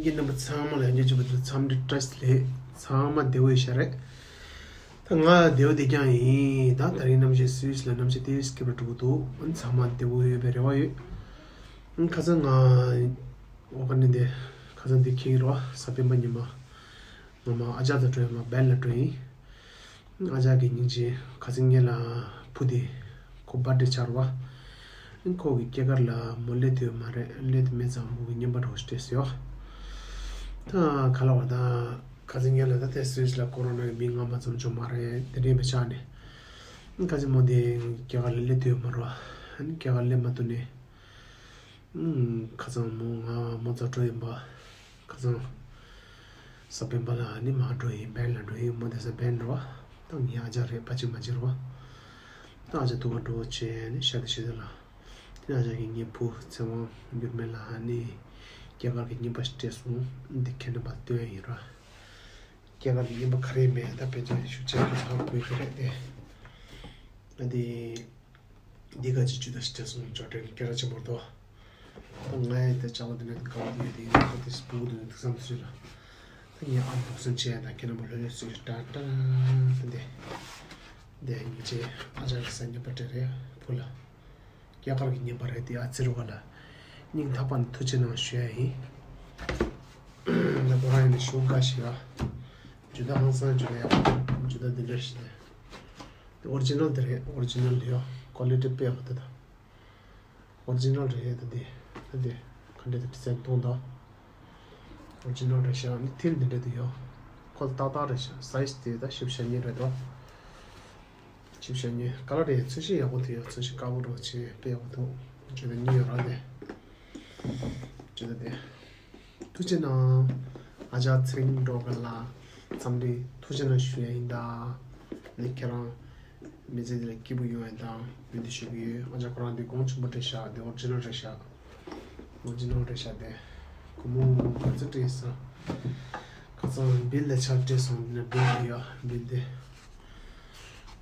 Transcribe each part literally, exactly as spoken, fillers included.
ཡིན་རྣམ་པ་ཚང་མ་ལ་ཡང་བསྐྱར་བཅར་བ་དེ་འཚམས་འདྲི་བཀྲ་ཤིས་བདེ་ལེགས། ཚང་མ་བདེ་པོ་ཡོད་ཤག་རེད། ད་ང་བདེ་པོ་བདེ་རྐྱང་ཡིན། ད་ད་རིང་གནམ་གཤིས་སུད་སི་ལ་གནམ་གཤིས་ཏོག་ཙམ་སྐྱིད་པོ་འགྲོ་གི་འདུག་ཚང་མ་བདེ་པོ་ཡོད་པའི་རེ་བ་ཡོད། ཁ་སང་ང་འོ་ག་ནས་འདི་ཁ་སང་འདི་ཁྱེད་ཀྱི་རོ་གཟའ་སྤེན་པ་ཉི་མ་ང་མ་ཨ་ཅག་དང་འགྲོ་ཡིན། ང་བན་ལ་འགྲོ་ཡིན། ཨ་ཅག་གི་སྙིང་རྗེ། ཁ་སང་ངེད་ལ་བུ་དེ་ཁོ་བར་ཐི་ཌེ་ཆགས་རེད་པ། ཁོ་གི་སྐྱེས་སྐར་ལ་མོ་སླེབས་ཐུབ་ཡོད་མ་རེད། སླེབས་ཐུབ་མེད་ཙང་བུ་གི་རྔན་པ་འདྲ་བོ་ཞིག་སྤྲད་སོང་། ད་ག་ལ་བ་ད་ཁ་སང་ངེད་ལ་ད་ལྟའི་སུད་སི་ལ་ཀོ་རོ་ནའི་མི་ང་མ་ཙམ་བྱུང་མ་རེད། དེ་འདྲའི་བྱས་ནས་ཁ་སང་མོ་དེ་སྐྱེས་སྐར་ལ་སླེབས་ཐུབ་ཡོད་མ་རེད་པ། སྐྱེས་སྐར་སླེབས་མ་ཐུབ་ནས། ཁ་སང་མོ་ང་མོ་ཚོ་འགྲོ་ཡིན་པ། ཁ་སང་གཟའ་སྤེན་པ་ལ་ནི་མ་འགྲོ་ཡིན། བན་ལ་འགྲོ་ཡིན། མོ་དེ་ས་བན་འགྲོ་བ། ད་ངའི་ཨ་ཅག་རེད། ཕ་གཅིག་མ་གཅིག་རེད་པ། ད་ཨ་ཅག་ཐུག་ག་འགྲོ་བྱས་ནི་ཤ་དེ་ཤི་དེ་ལ། དེ་ནས་ཨ་ཅག་གིས་ངའི་བུ་ཚེ་དབང་འགྱུར་མེད་ལ་ནི་སྐྱེས་སྐར་གྱི་རྔན་པ་ཞིག་སྤྲད་སོང་། འདི་ཁྱེད་རྣམ་པ་སྟོན་ཡིན་ར། སྐྱེས་སྐར་གྱི་རྔན་པ་ག་རེ་མེད། ད་ཕལ་ཆེར་ཞུ་ཆེན་གྱི་ཧ་གོ་གི་རེད་དེ། ཨ་དེ། འདི་ག་ཅི་ཅི་ད་ཤི་སོང་། ཅོ་ཏྲེན་སྐད་གྲགས་ཆེན་པོ་རེད་དོ། ད་ང་ཡི་དེ་ཅག་ལ་དེ་ནས་དགའ་བ་དེ་ཡོད་དེ་ཡིན་ན་ཁོ་དེ་སྤུ་གུ་དེ་ནས་ཐུགས་བསམ་ཚུལ་ལ། ད་ངས་ཨ་འབོག་སོན་བྱས་ད་ཁྱེད་རྣམ་པ་ལྷོད་ལྷོད་ཚུལ་ལ་ཏྲ་ཏྲ། ད་འདི། འདི་ངེད་ཅག་ཨ་ཅག་གི་སང་ཉིན་བར་ཐི་ཌེ་རེད་བུ་ལ། སྐྱེས་སྐར་གྱི་རྔན་པ་རེད་དེ། ཨ་ཙི་རུ་བ་ལ་སྙིང་ཐག་པ་ནས་ཐུགས་རྗེ་གནང་ཞུ་ཡ་ཡིན། ད་ཁོ་རང་ཡིན་ན་ཞུ་དགའ་ཞིག་ཨ། ཇུ་ད་ཧང་སང་ཇུ་ད་ཡག་པོ། ཇུ་ད་འདི་འདྲ་ཞིག་རེད། འདི་ཨོ་རི་ཇི་ནལ་དེ་རེད། ཨོ་རི་ཇི་ནལ་དེ་ཡོ། ཀོ་ལི་ཊི་དཔེ་ཡག་པོ་དེ་དང་། ཨོ་རི་ཇི་ནལ་རེད་ད་འདི། ད་འདི་ག་འདྲ་དེ་ཌི་ཛའིན་མཐོང་དང་། ཨོ་རི་ཇི་ནལ་རེད་ཤག་ནི་མཐིལ་འདི་འདྲ་དེ་ཡོ། ཁོ་ཏག་ཏག་རེད་ཤག་སའི་ཛི་དེ་ད་བཞི་བཅུ་ཞེ་གཉིས་རེད་དོ། བཞི་བཅུ་ཞེ་གཉིས། ཀ་ལར་དེ་ཚོས་གཞི་ཡག་པོ་དེ་ཡོ། ཚོས་གཞི་དཀར་པོ་འདྲ་བོ་བྱས་དཔེ་ཡག་པོ་འདུག་ཇུ་ད་གཉིས་ཡོད་ར་དེ། ཇུ་ད་དེ། ཐུགས་རྗེ་གནང་། ཨ་ཅག་ཚེ་རིང་སྒྲོལ་དཀར་ལགས་འཚམས་འདྲི་ཐུགས་རྗེ་གནང་ཞུ་ཡ་ཡིན་ད། ནི་ཁྱེད་རང་མི་ཚེ་འདི་ལ་སྐྱིད་པོ་ཡོང་ཡ་དང་འབུལ་འདེད་ཞུ་གི་ཡོད། ཨ་ཅག་ཁོ་རང་འདི་གོང་ཆེན་པོ་སྤྲད་ཤག་འདི་ཨོ་རི་ཇི་ནལ་རེད་ཤག་ཨོ་རི་ཇི་ནལ་རེད་ཤག་དེ་སྒོར་མོ་ག་ཚོད་སྤྲད་ཡིན་ས། ཁ་སང་བིལ་ལ་ཆ་སྤྲད་སོང་། འདི་ན་བིལ་དེ་ཡ་བིལ་དེ།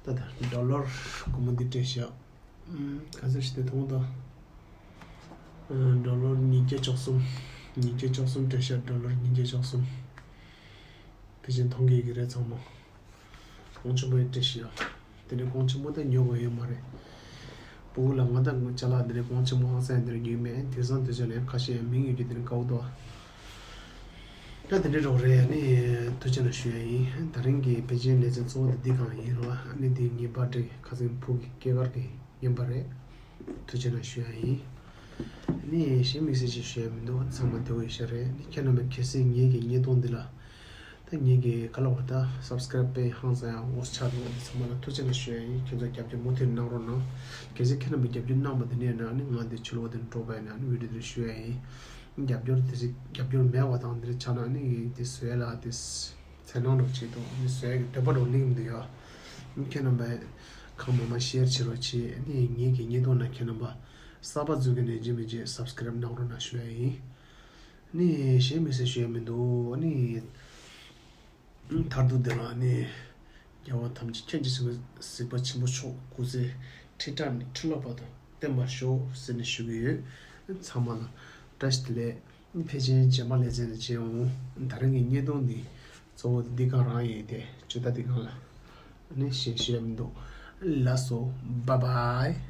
ད་ད་ཌོ་ལར་སྒོར་མོ་འདི་སྤྲད་ཤག་ག་ཚོད་ཞིག་དེ་མཐོང་དང་། ཌོ་ལར་ཉིས་བརྒྱ་བཅུ་གསུམ། ཉིས་བརྒྱ་བཅུ་གསུམ་སྤྲད་ཤག་ཌོ་ལར་ཉིས་བརྒྱ་བཅུ་གསུམ། དེ་བཞིན་མཐོང་གི་ཡོད་ཀྱི་རེད་ཚང་མ། གོང་ཆེན་པོ་ཡིན་སྤྲད་ཤག་དེ་ནས་གོང་ཆེན་པོ་དེ་ཉོ་དགོས་ཡོད་མ་རེད། སྤུ་གུ་ལ་ང་དང་ཅ་ལག་འདི་ནས་གོང་ཆེན་པོ་ཧང་སང་འདི་ནས་ཉོས་མེད། དེང་སང་དུས་ཚོད་ལ་ཡང་ཁ་ཤས་ཡང་མིང་ཡོད་ཀྱི་འདི་ནས་དགའ་བོ་འདུག་ད་དེ་འདྲའི་རོགས་རེད། ཨ་ནི་ཐུགས་རྗེ་གནང་ཞུ་ཡ་ཡིན། ད་རིང་གི་ཕལ་ཆེར་ལེ་ཚན་གཙོ་བོ་དེ་འདི་གང་ཡིན་རོ། ཨ་ནི་འདི་ངའི་བར་ཐི་ཌེ་ཁ་སང་བུ་གི་སྐྱེས་སྐར་གྱི་རྔན་པ་རེད། ཐུགས་རྗེ་གནང་ཞུ་ཡ་ཡིན། ཨ་ནི་གཞན་དམིགས་བསལ་ཅིག་ཞུ་ཡ་མི་འདུག་ཚང་མ་བདེ་པོ་ཡོད་ཤག་རེད། ཨ་ནི་ཁྱེད་རྣམ་པས་གལ་སྲིད་ངེད་ཀྱི་བརྙན་ཐུང་འདི་ལ། ད་ངེད་ཀྱི་ག་ལ་བ་ད་སབ་སི་ཀ་རེབ་དཔེ་ཧང་སང་ཡང་འོ་ཆགས་འདུག་ཚང་མ་ལ་ཐུགས་རྗེ་གནང་ཞུ་ཡ་ཡིན། ཁྱེད་ཚོ་རྒྱབ་སྐྱོར་མུ་མཐུད་གནང་རོགས་གནང་། གལ་སྲིད་ཁྱེད་རྣམ་པས་རྒྱབ་སྐྱོར་གནང་བ་དེ་ནས་ན་ནི་ང་འདི་ཕྱི་ལོགས་དེ་འགྲོ་བས་ན་ནི་བི་ཌི་ཡོ་དེ་ཞུ་ཡ་ཡིན། རྒྱབ་སྐྱོར་དེ་ཚིག་རྒྱབ་སྐྱོར་མེད་པ་དང་འདིར་ཆགས་ན་ནི་དེ་བཟོས་ལ་དེ་འཚེར་སྣང་འགྲོ་བྱེད་དོ། ནི་བཟོས་ཀྱི་འདོད་པ་འགྲོ་ལིང་འདི་ཡོ། ཁྱེད་རྣམ་པས་གང་མང་མང་ཤེར་བྱེད་རོགས་བྱེད། ནི་ངེད་ཀྱི་བརྙན་ཐུང་ན་ཁྱེད་རྣམ་པ་གསར་པ་འཛུལ་གྱི་ནས་ཇི་མི་ཇི་སབ་སི་ཀ་རེབ་གནང་རོགས་གནང་ཞུ་ཡ་ཡིན། ནི་གཞན་མི་སྲིད་ཞུ་ཡ་མི་འདུག་ནི། མཐར་ཐུག་དེ་ལ་ནི། རྒྱལ་བ་ཐམས་ཅད་མཁྱེན་ཅིང་གཟིགས་པ་གཟིགས་པ་ཆེན་པོ་མཆོག་སྐུ་ཚེ་ཁྲི་ཕྲག་ནས་ཁྲི་ལོ་བར་དུ་བརྟན་པར་ཤོག་ཟེར་ནས་ཞུ་གི་ཡོད། ཚང་མ་ལ་བཀྲ་ཤིས་བདེ་ལེགས། ཕལ་ཆེར་རྗེས་མ་ལེ་ཚན་ནས་མཇལ་འོང་། ད་རིང་གི་བརྙན་ཐུང་འདི་གཙོ་བོ་འདི་གང་རང་ཡིན་ཏེ་ཇུ་ད་འདི་གང་ལ་ནི་གཞན་ཞུ་ཡ་མི་འདུག་ལགས་སོ། བཱའི་བཱའི།